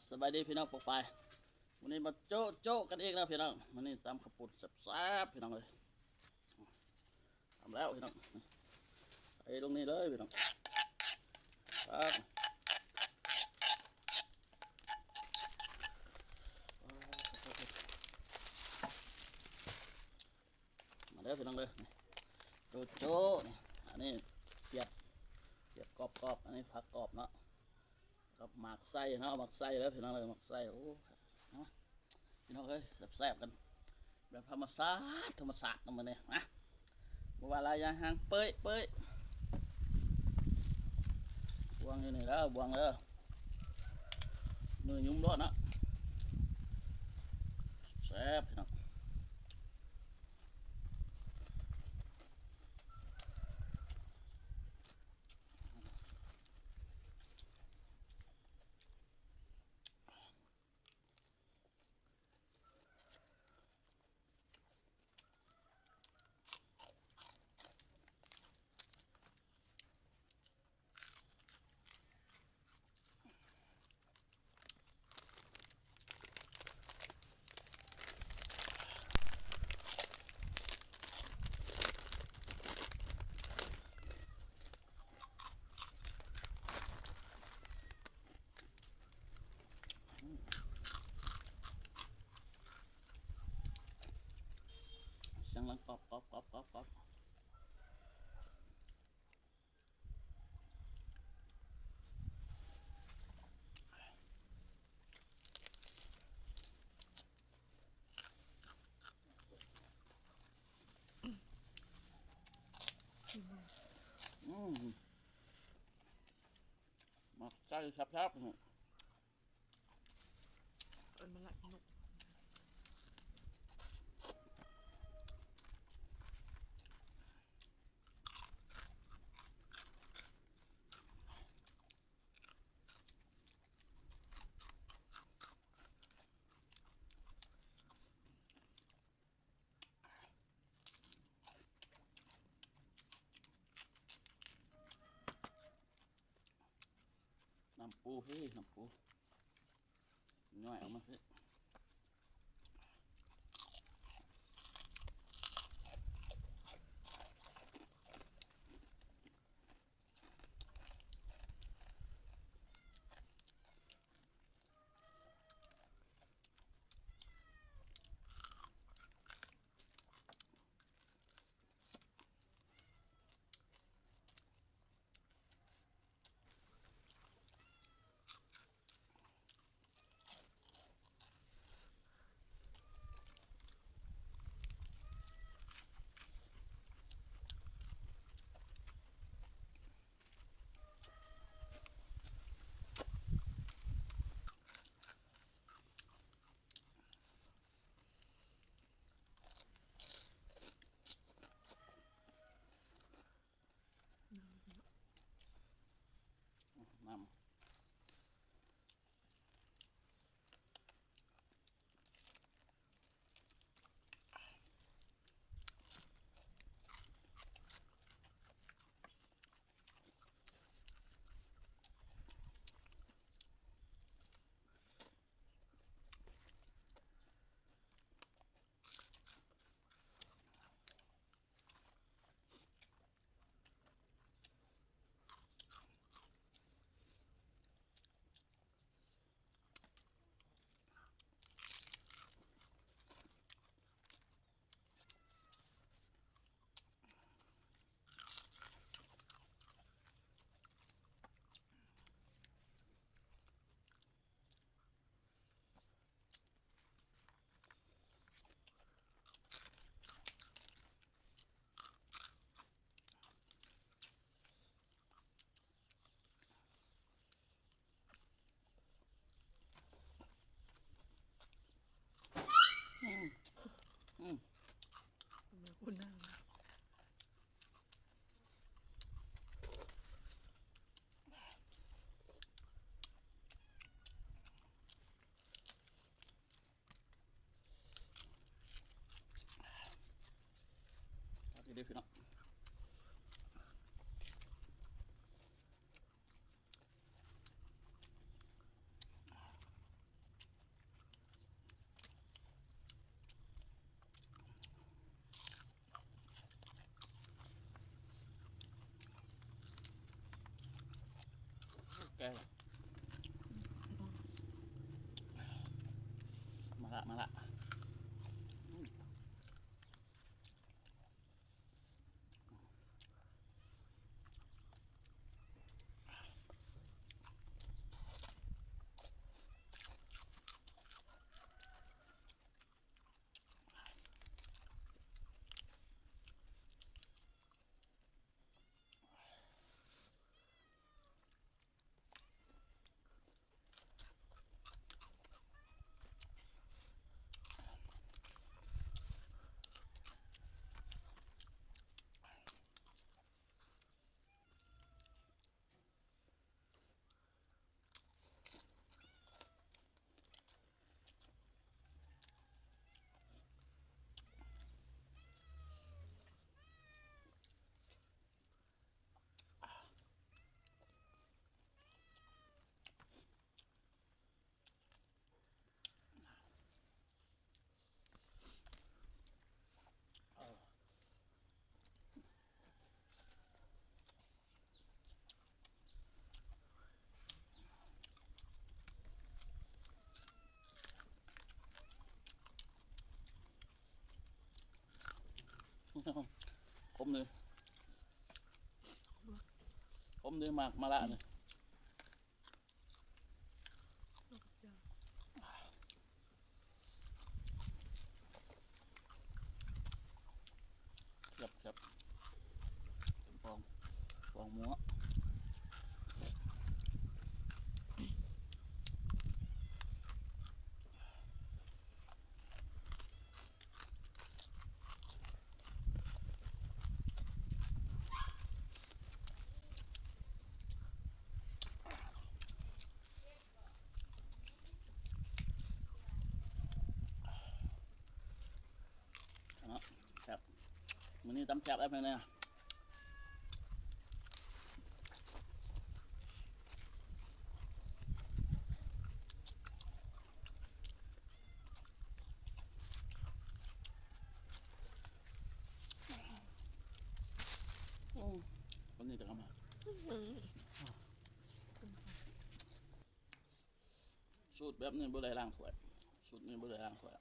ສະບາຍດີພີ່ນ້ອງປ້ອງປາຍ, ມື້ນີ້ມາໂຈະໆກັນອີກແລ້ວພີ່ນ້ອງ. ມື້ນີ້ຕຳເຂົ້າປຸ້ນແຊບໆ ພີ່ນ້ອງເອີຍ. ຕຳແລ້ວພີ່ນ້ອງ, ໃສ່ລົງນີ້ເລີຍພີ່ນ້ອງ. ມາເດີພີ່ນ້ອງເດີ, ໂຈະໆ ນີ້ ອັນນີ້ປຽກ ປຽກກອບໆ, ອັນນີ້ຜັກກອບເນາະ ກັບໝາກໄຊເນາະ, ໝາກໄຊເດີພີ່ນ້ອງເດີ, ໝາກໄຊ. ໂອ້ ມາພີ່ນ້ອງເອີຍ, ແຊບໆກັນແບບທຳມະຊາດ ທຳມະຊາດນຳມື້ນີ້. ມາ ບໍ່ວ່າຫຼາຍຢ່າງ ຫາງເປີ້ຍ ເປີ້ຍ ບວງຢູ່ນີ້ເດີ ບວງເດີ, ມືຫຍຸ້ມໂລດເນາະ. ແຊບພີ່ນ້ອງ. ສຽງດັງກອບ ກອບ ກອບ ກອບ ກອບ. ອືມ ໝາກໄຊແຊບໆ. ເອີ້ນມາລະນົກ. ນ້ຳປູ ເຮີ້ຍ ນ້ຳປູ ຍ້ອຍອອກມາເຮີ້ຍ. ແ ແກງ ມາລະ ມາລະ. ຂົມເດ້ ຂົມເດ້ ໝາກມະລະນີ້. ແຊບໆ ແຊບ ເປັນຟອງ ຟອງມົວ. ເນາະ ແຊບ ມື້ນີ້ຕຳແຊບແລ້ວເພິ່ນນະ. ໂອ້ ຄົນນີ້ຈະເຂົ້າມາ ສູດແບບນີ້ບໍ່ໄດ້ລ້າງຖ້ວຍ ສູດນີ້ບໍ່ໄດ້ລ້າງຖ້ວຍ.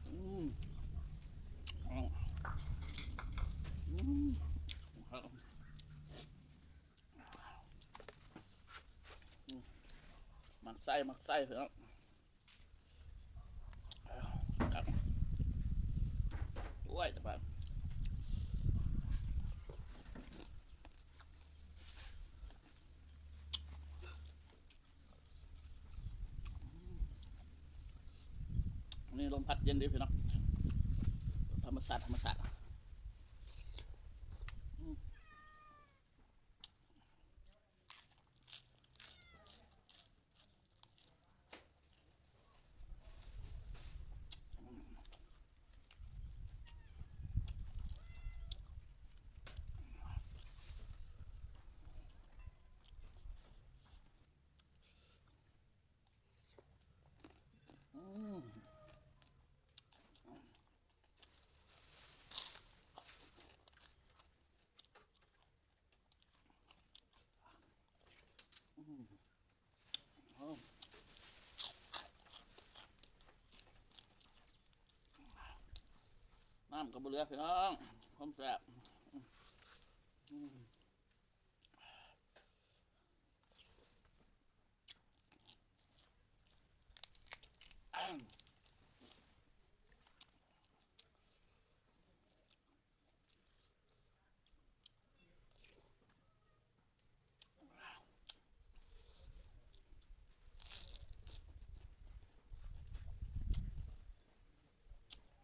ອືມ ອືມ ໝາກໄສ້ ໝາກໄສ້ເນາະ. ໂອ້ຍ ຕາຍ ນີ້ລົມພັດເຢັນດີພີ່ນ້ອງ ທຳມະຊາດ ທຳມະຊາດ. ອືມ ນ້ຳກໍບໍ່ເຫຼືອພີ່ນ້ອງ ຄວາມແຊບ.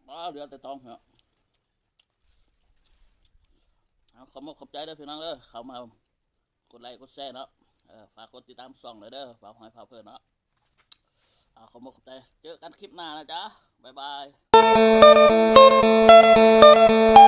ວ້າວ ເຫຼືອແຕ່ຕອງເນາະ. ເອົາ ຂອບມົກຂອບໃຈເດີພີ່ນ້ອງເດີ ເຂົ້າມາກົດໄລກົດແຊເນາະ. ເອີ ຝາກກົດຕິດຕາມຊ່ອງເດີ ບ່າວຫອຍພາເພີນເນາະ. ເອົາ ຂອບມົກຂອບໃຈ ເຈີກັນຄລິບໜ້ານະຈ໊ະ ບາຍບາຍ.